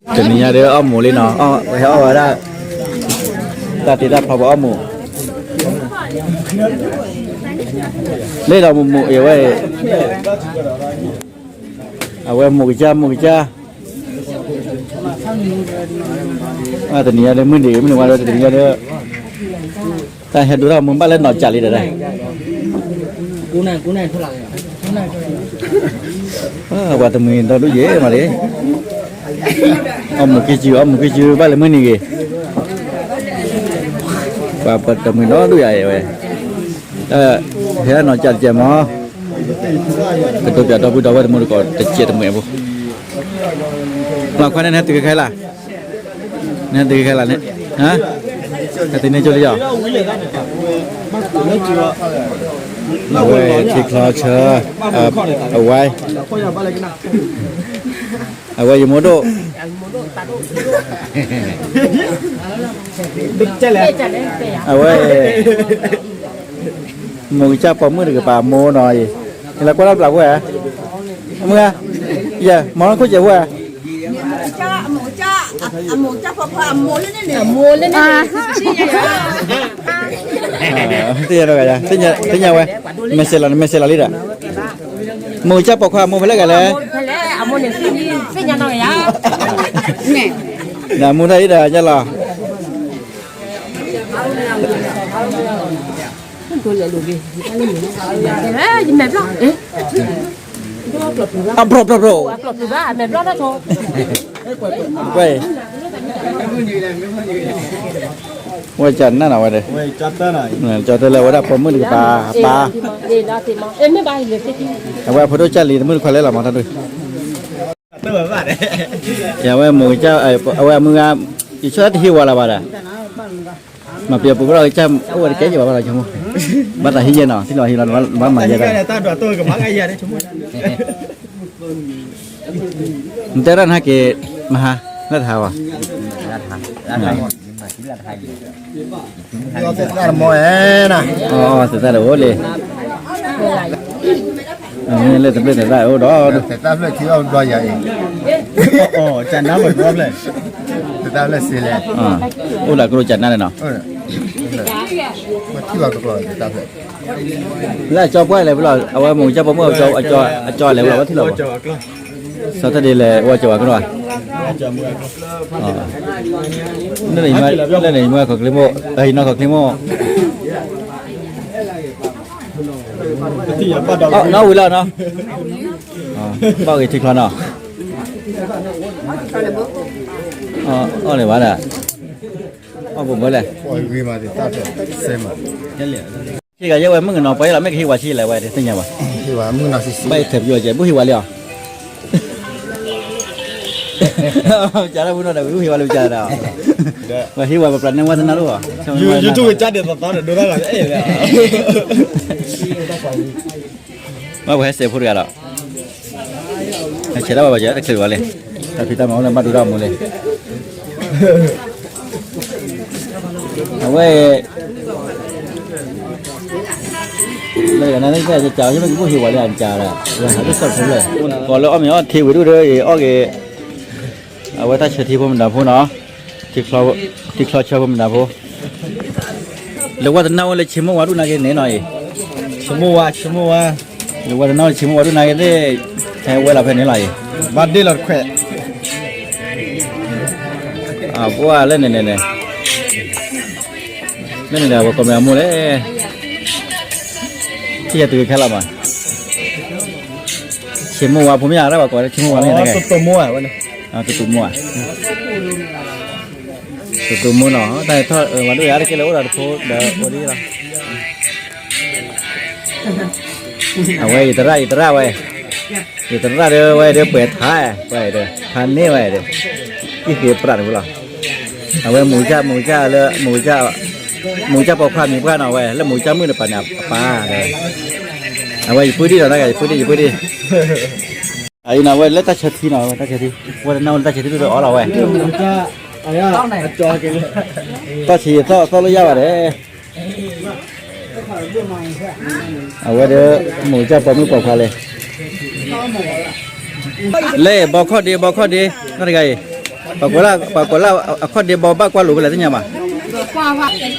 တနံၤညါဒီးအီၣ်မူးလံနီၤ, ဟဲအီၣ်ဝဲဒၣ် တၢ်တ့တၢ်ဖျီပှၤအီၣ်မူး လၢဒီးမူးမူးအံၤဝဲ, အဝဲမူးကစၢ်မူးကစၢ်, တနံၤညါဒီးမုၢ်နံၤ မုၢ်နံၤဝဲဒီးတနံၤညါဒီး တၢ်ဟဲဒိတၢ်မူးဘၣ်လၢနီၢ်ကၠးလံဒီး, ပှၤတမှံၤဒီဒူၣ်ယဲမးလံ, အီၣ်မူးကံစု အီၣ်မူးကံစု ဘၣ်လၢမုၢ်နံၤဂ့ၤ, ပှၤတမှံၤဒီဒူၣ်ယဲဝဲ, ဟဲနီၢ်ကၠးတကဲးမး, ကတိၤပၠးဒီပုၢ်ဒီဝဲၢ်တမူတကိးတကဲးတမှံၤအပူၤ, လီၤခွါန့ၣ် နဟဲတုၤခဲခဲလၢ် နဟဲတုၤခဲခဲလၢ်န့ၣ်, ဟဲတုၤန့ၢ်ကၠိလံယီၤ, အဝဲထံချီဆၢ, အဝဲ, အဝဲယမိၢ်ဒိၣ်, အဝဲ မိၢ်ကစၢ်ပိာ်မုၣ်တကပၤမိၢ်နီၤအံၤ, နလဲၤကွၢ်တၢ်ဘျးဖိဧါ, မုၢ်ဧါ, ယဲ မီၤလၢခိၣ်စဲးဖိဧါ, သ့ၣ်ညါဝဲ, မဲာ်စဲးလီၤ နမဲာ်စဲးလီၤလံဒီး, မိၢ်ကစၢ်ပိာ်ခွါအမိၢ်ဖဲလဲၣ်ဂၤလဲၣ်, နမိၢ်တၢ်အံၤဒီးယလီၤ အဘျီဘျီဘျီ, ဝဲ, ဝဲကနၣ်နီၤဝဲဒီး, ကၠီတၢ်လၢဝဲဒၣ်ပိာ်မုၣ်တကပၤ, ပၢ်, အဝဲအဖိဒိၣ်ကၢ်လံၤ တမုၣ်တခွါလဲၣ်လီၤမးတၢ်ဒုး, ယဝဲမိၢ်ကစၢ်, အဝဲအမုၢ်ဂၤ, ယဆိတဟ့ၣ်ဝဲလၢၤဘၣ်ဒီး မၤပျဲပူၤကဒီးကစၢ်အိၣ်ဝဲတကဲယဲၢ်ဘၣ်ဘၣ်လီၤဆိကမိၣ်, ဘၣ်သးဟံးယဲၢ်နီၤ ထံၣ်လီၤဟံးလီၤ ဘၣ်မၤယဲၢ်တၢ်, နတဲဒၣ်နဟဲက့ၤ, မဟါ, လၢတဟါဘၣ်, သ့ၣ်တၢ်တမီၤ, သ့ၣ်တၢ်တအိၣ်လံ, လၢတဘျ့သ့ၣ်တၢ်အိၣ်ဒီး, သ့ၣ်တၢ်ဖျၢၣ်ထံအီၣ်ဘျီယၤအံၤ, သ့ၣ်တၢ်ဖျၢၣ်စ့လဲၣ်, အိၣ်ဒၣ်ကရိကၢ်နါန့ၣ်နီၤ, ထံၣ်ဘၣ်ကကျီသ့ၣ်တၢ်ဖျၢၣ်, လၢအကၠီပှၢ်လဲၣ်ဖဲလီၤ အဝဲမိၢ်ကစၢ်ပိာ်မုၣ်အကၠီလဲၣ်ဖဲလီၤဝဲထံၣ်လီၤဘၣ်, စီၤတၢ်ဒ်လဲၣ် ဝဲကၠီဝဲကနီၤ, လၢန့ၣ်ယမ့ၢ်ခီၣ်ချ့မိၣ်, ယနီၢ်ခီၣ်ချ့မိၣ်, နီၢ်ဝံၤလီၤနီၤ, ဘၣ်ဂ့ၤထံချီနီၤ, အီၣ်န့ၣ်ဘၣ်ဒၣ်, အီၣ်ဘိဘၢလဲၣ်, ဟ့ၣ်ဂၤယဲဝဲမုၣ်ကနီၤ ပှၤယဲလီၤ မ့ၢ်ကဟ့ၣ်ဝါဆံးလဲၣ်ဝဲ တသ့ၣ်ညါဘၣ်, ဘၣ်ယဲထၢၣ်ပယီၤကဲ ဘုဟ့ၣ်ဝါလံအီၤ, ကၢ်လၢပူၤနီၤဒီး ဘုဟ့ၣ်ဝါလံကၢ်ဒီး, ပှၤဟ့ၣ်ဝါပပျၢ်န့ၢ်ဝါသနာလိၣ်ဘၣ်, ဘၣ်ပှၤဟဲစဲးဖိတဂၤဒီး, ဆဲးဒၣ်ဘၣ်ဘၣ်ယဲ တချုးဘၣ်လဲၣ်, တၢ်ဖံးတၢ်မၤအိၣ်လၢဘၣ်ဒိတၢ်မူလံ, အဝဲ လၢကနၣ်ကစၢ်ယကၢ် ယမ့ၢ်ကဘုဟ့ၣ်ဝါလၢအကၢ်ဒီး ဝဲဟးကစီၣ်ဖိလဲၣ်, ကိးလၢအီၣ်မ့ၤအီၣ်ထံဝံၤဒုဒီး အီၣ်က့ၤ, အဝဲတၢ်ဆၢထံဖိမတၤဖိနီၤ, ထံချီဆၢဖိမတၤဖိ, လၢဝဲတနၢ်ဝဲလၢဆ့မိၣ်ဝါဒူၣ်နာ်က့န့ၣ်နီၤအံၤ, ဆ့မိၣ်ဝါ ဆ့မိၣ်ဝါ, လၢဝဲတနၢ်ဝဲလၢဆ့မိၣ်ဝါဒူၣ်နာ်က့သ့ၣ်, ဟဲဝဲလီၤဖဲန့ၣ်လီၤအံၤ, ဘၣ်ဒ့ၣ်လီၤတခွဲး အပှၢ်လၢန့ၣ်န့ၣ်န့ၣ်, လၢန့ၣ်န့ၣ် ပှၤကိးမ့ၢ်အမိၢ်လဲၣ်, ထံၣ်ယၤတုၤခဲလီၤမး, ဆ့မိၣ်ဝါဖိမ့ၢ်ဧါ တၢ်ပှၤကိးဝဲလၢဆ့မိၣ်ဝါမ့ၢ်ဧါ, တိတိမိၢ်ဧါ, တိတိမိၢ်နီၤ, တၢ်ထီၣ်ဝဲဒၣ်ယၤတက့ၢ်လၢအိၣ်ဒီးတဖိ ဒီးအိၣ်ဒ်လီၤ အဝဲယသရၣ် ယသရၣ်ဝဲ, ယသရၣ်ဒီးဝဲဒီးပှဲၤထါ, ပှဲၤဒီး ထါန့ၢ်ဝဲဒီး, ဟံၣ်ဃ့ပြၢ်န့ၣ်ဝဲလီၤ, အဝဲမူကစၢ် မူကစၢ်လၢ မူကစၢ်, မူကစၢ်ပိာ်ခွါမံၤပှၢ်နီၤဝဲ လၢမူကစၢ်မုၣ်တပၤန့ၣ် အပၢ်ဒီး, အဝဲယပုၢ်ဒံၣ်ဒီး ယပုၢ်ဒံၣ် ယပုၢ်ဒံၣ်, အအံၤနီၤ ဝဲလၢတၢ်ဆၢထံနီၤ ဝဲတၢ်ဆၢထံ, ဝဲတနၢ်ဝဲလၢတၢ်ဆၢထံဒုဒီးအီၣ်လီၤဝဲ, တၢ်ဆံးသီၣ်သီၣ်လၢယၤဘၣ်ဒီး အဝဲဒီး မိၢ်ကစၢ်ပိာ်မုၣ်ပိာ်ခွါလဲၣ်, လဲၣ် ဘီခီၣ်ဒ့ ဘီခီၣ်ဒ့ နီၢ်တဂၤအံၤ, ပှၤကိးလၢ ပှၤကိးလၢအခီၣ်ဒ့ဘီဘၣ်ကွၢ်လိာ်ဖဲလဲၣ်သ့ၣ်ညါဘၣ်.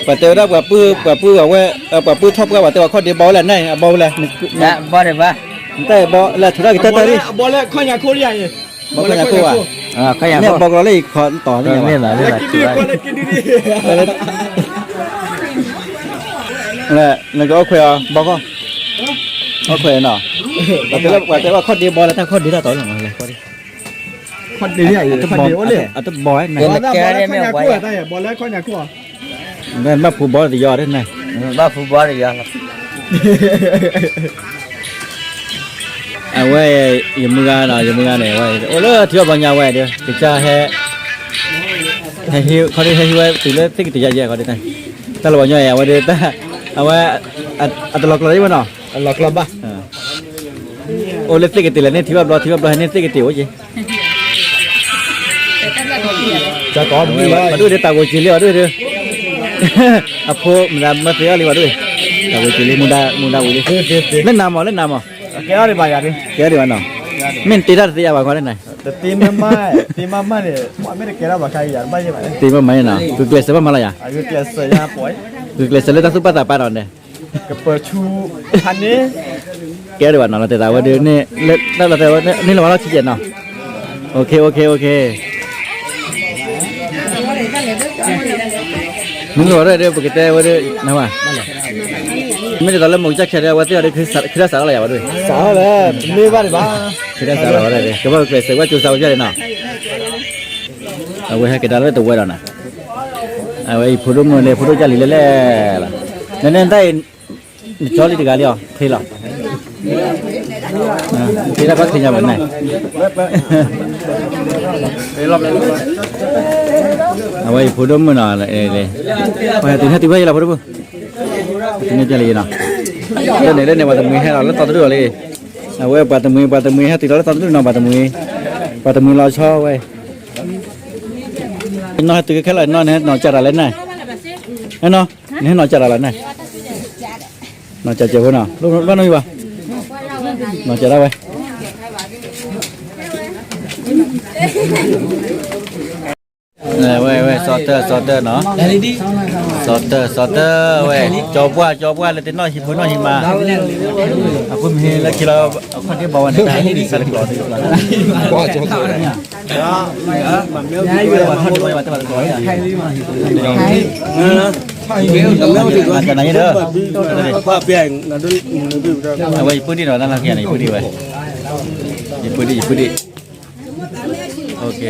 ပှၤတဲဝဲဒၣ်ပှၤပုၢ် ပှၤပုၢ်အဝဲ ပှၤပုၢ်ထီၣ်ပှၢ်ပှၤတဲဝဲအခီၣ်ဒ့ဘီဝဲလဲၣ်န့ၣ် အဘီဝဲလဲၣ်. တၢ်ဘီလဲၣ် ထုးထီၣ်က့ၤတၢ်တၢ်ရံၣ် ဘီလၢခီၣ်ညါခိၣ်တယၤအံၤ ဘီခီၣ်ညါခိၣ်ဘၣ်. မ့ၢ်အဘီကလီလၢအံၤခီတီၤန့ၣ် နကအီၣ်ခွဲးအီၤ ဘီခီၣ် အီၣ်ခွဲးနီၤ. ပှၤတဲဝဲခီၣ်ဒ့ဘီလၢတၢ်ခီၣ်ဒ့တၢ်တီၤလီၤ အတဘီန့ၣ် ဘီလၢခီၣ်ညါခိၣ် ဘၣ်ဖူဘီတယီၤန့ၣ် ဘၣ်ဖူဘီတယီၤလီၤ. အဝဲ ယမုၢ်ဂၤနီၤ ယမုၢ်ဂၤန့ၣ် ဝဲအိၣ်လၢထံအီၣ်ဘီညါဝဲဒီး ကစၢ်ဟဲ ဟဲဟံး ခီဒ်ဟဲဟံးဝဲတုၤလၢသ့ၣ်ကတံာ်ယါယဲၢ်ခီဒ်န့ၣ် တၢ်လီၤဘီညါအံၤ အဝဲဒၣ် အဝဲ အတလီၤကျီၤဒ်ဝဲနီၤ အိၣ်လၢသ့ၣ်ကတ့ၤလဲၣ်န့ၣ် ထံဘၣ်ဘျီ ထံဘၣ်ဘျီဟဲန့ၣ်သ့ၣ်ကတ့ၤအိၣ်က့ၤ ပှၤဒိၣ်ဒ်တၢ်ဂိၤက့ၤလံ ပှၤဒိၣ်ဒ် အဖိမတၤမၢသ့အီၤလံ ပှၤဒိၣ် တၢ်ဂိၤက့ၤလံ မူဒါဝံၤလံ လၢနၤမး လၢနၤမး ကဲအီၤဒံးဘၣ်နီၤ မ့ၢ်နတ့တၢ်တသ့ယါဘၣ်ခီန့ၣ် တ့မ့ၢ်မး တ့မ့ၢ်မးန့ၣ် တ့မ့ၢ်မးနီၤ ဂုာ်ကျဲးစၢးဘၣ်မးလၢယၤ ဂုာ်ကျဲးစၢးလၢတၢ်သူၣ်ပာ်သးပာ်ဒီးန့ၣ် ကပၢၤဆူ ဖးန့ၣ် ကဲဒံးဘၣ်နီၤ လီၤတဲာ်သးဝဲဒၣ်န့ၣ် လီၤတဲာ်ဝဲန့ၣ် န့ၢ်လီၤဝဲလီၢ်ခံကဲးနီၤ OK OK OK မ့ၢ်လီၤဝဲဒၣ်ဒီး ပကတဲဝဲဒၣ် နဝဲ မ့ၢ်ဒ်သိးလၢမိၢ်ကစၢ်ခဲဒီး အဝဲသ့ၣ်အီၤဒီး ခုတၢ်စးထီၣ်လၢယၤဘၣ်ဒၣ် စးထီၣ်လၢ တမ့ၢ်ဘၣ်ဒံးဘၣ် ခုတၢ်စးထီၣ်ဝဲဒၣ်ဒီး ကဘၣ်ကျဲးစၢးဝဲကၠိစးဝဲဒၣ်နီၤ အဝဲဟဲက့ၤဒၣ်လၢတဝဲဒီးနီၤ အဝဲအံၤဖိဒိၣ်မုၣ်လၢ ဖိဒိၣ်ကၢ်လံလဲၣ်လဲၣ်လီၤ နန့ၣ်တၢ်အံၤ နကၠီလံတဂၤလံအီၤ ချ့လီၤ ချ့ဒၣ်ဘၣ်ချ့ညါဘၣ်န့ၣ် အဝဲအံၤဖိဒိၣ်မုၣ်နီၤ ဟဲတုၤဟဲတုၤဖဲယလီၤဖိဒိၣ်မုၣ် တုၤန့ၣ်ကလံနီၤ လၢန့ၣ်လၢန့ၣ် ပှၤတမှံၤဟဲလီၤလၢသီတဒူၣ်လီၤလံ အဝဲပှၤတမှံၤ ပှၤတမှံၤဟဲတုၤလီၤလၢသီတဒူၣ်နီၤ ပှၤတမှံၤ ပှၤတမှံၤလီၤဆီဝဲ နီၢ်ဟဲတုၤခဲလၢာ်နီၢ် နဟဲနီၤစၢ်တၢ်လဲၣ်န့ၣ် ဟဲနီၤ နဟဲနီၤစၢ်တၢ်လဲၣ်န့ၣ် နီၤစၢ်စၢၤဖိနီၤ ဘၣ်နီၢ်ယံၤဘၣ် နီၤစၢ်ဒၣ်ဝဲ ဝဲ ဝဲ စီၤတၢၢ် စီၤတၢၢ်နီၤ စီၤတၢၢ် စီၤတၢၢ်ဝဲ ကၠီပှၢ် ကၠီပှၢ်လၢတနီၣ်ဟံၣ်ဖိနီၣ်ဟံၣ်မး အဃိမ့ၢ်ဟ့ၣ်လၢခံလီၤ အခီၣ်ဒ့ဘီဝဲန့ၣ် တၢ်ဟဲန့ၣ်ဒ်စးတကျိၤ အဝဲယပုၢ်ဒံးနီၤ တၢ်လၢကဲန့ၣ် ယပုၢ်ဒံးဝဲ ယပုၢ်ဒံး ယပုၢ်ဒံး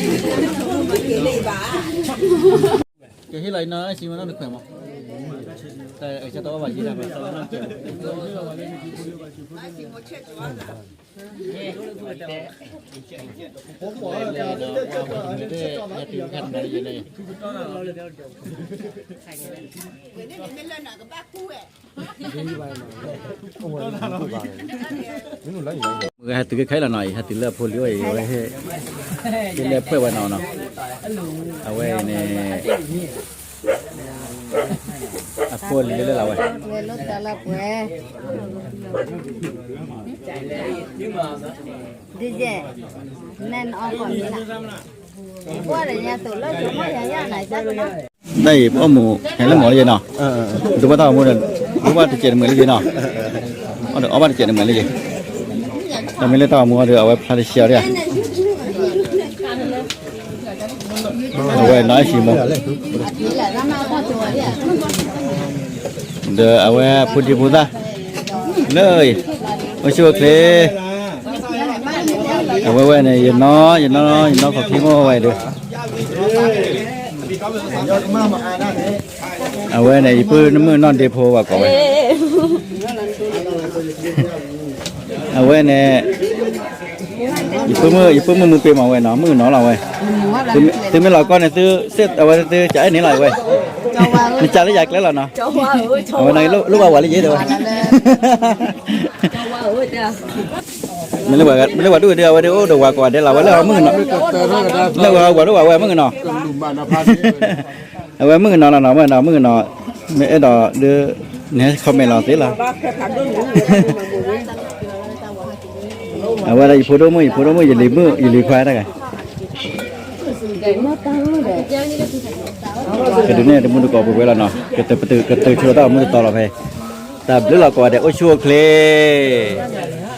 ကဟ့ၣ်လီၤအံၤနီၤ စံးမနီၣ်နခွဲးမး တၢ်အကစၢ်တအီၣ်ဘၣ်ယဲၢ်တၢ်ဘၣ် မုၢ်ဂၤဟဲတုၤခဲခဲလီၤနီၤအံၤ ဟဲတုၤလၢအဖိလံၤအိၣ်အံၤ အဝဲဟဲ ဟ့ၣ်လၢဖှဲၣ်ဝဲနီၤနီၤ အဝဲအံၤန့ၣ် အဖိလံၤလၢလၢလီၤဝဲ ဒ်ယဲၢ် နဲၣ်နအီၣ်ကီၢ်မံၤလၢ ဘၣ်ဒီးညါသိးလၢကမီၢ်ယၤယၤနၤကၢ် တၢ်အံၤပအီၣ်မူး ဟဲလၢမီၢ်လၢယဲနီၤ ဒိဘၣ်တၢ်ဂီၤမူဒီး ဒိဘၣ်တစဲးတမှဲးလၢယဲနီၤ အီၣ်ဒီးအီၣ်ဘၣ်တစဲးတမှဲးလၢယဲ တၢ်မ့ၢ်လၢတၢ်ဂီၤမူဒီး အဝဲဖျါတဆံးအီၤဒၣ် အဝဲနီၤဟံၣ်မူး ဒီးအဝဲဖိဒံဖိသၣ် လၢ အိၣ်ဆူၣ်အိၣ်ချ့ အဝဲဝဲန့ၣ် ယနီၢ် ယနီၢ် ယနီၢ်ခီၣ်ခံမိၢ်ဝဲဒီး အဝဲန့ၣ် ယပုၢ်မုၣ်နီၢ်ဒ့ဖိဝဲကိးဝဲ အဝဲန့ၣ် ယပုၢ်မုၣ် ယပုၢ်မုၣ်မူပ့ၤမးဝဲနီၤ မုၣ်ကနီၤလီၤဝဲ သုမ့ၢ်လီၤကီၢ်န့ၣ် သု အဝဲသုကအဲၣ်န့ၣ်လီၤဝဲ နစံးလၢယၤကျဲလီၤနီၤ အဝဲန့ၣ်လိၣ်ဘၣ်ဝဲလၢယဲဒီးဝဲ မ့ၢ်လၢပှၤဒိၣ်ဝဲဒၣ် အဝဲဒၣ်အိၣ်ဒီးဝၤကိးဂၤဒဲးလီၤ အဝဲလၢအမုၣ်ကနီၤ လၢပှၤဒိၣ်ဝဲ အဝဲမုၣ်ကနီၤ အဝဲမုၣ်ကနီၤလီၤနီၤ မုၣ်ကနီၤ မ့ၢ်အဲၣ်ဒိးဒုး နဟဲ comment လီၤသ့လီၤ အဝဲဒၣ်ယဖိဒိၣ်မုၣ် ယဖိဒိၣ်မုၣ် ယလံၤမုၣ် ယလံၤခွါတဂၤ ယ ကဒုးနဲၣ်တမူတကိးပှဲၤဝဲလီၤနီၤ, ကတၢၢ်ပတုာ်ကတၢၢ်ဆိလီၤတၢ်အိၣ်မူတတီၤလီၤဖဲ, တၢ်ဘျုးလီၤကိးဂၤဒဲး အိၣ်ဆူၣ်အိၣ်ချ့.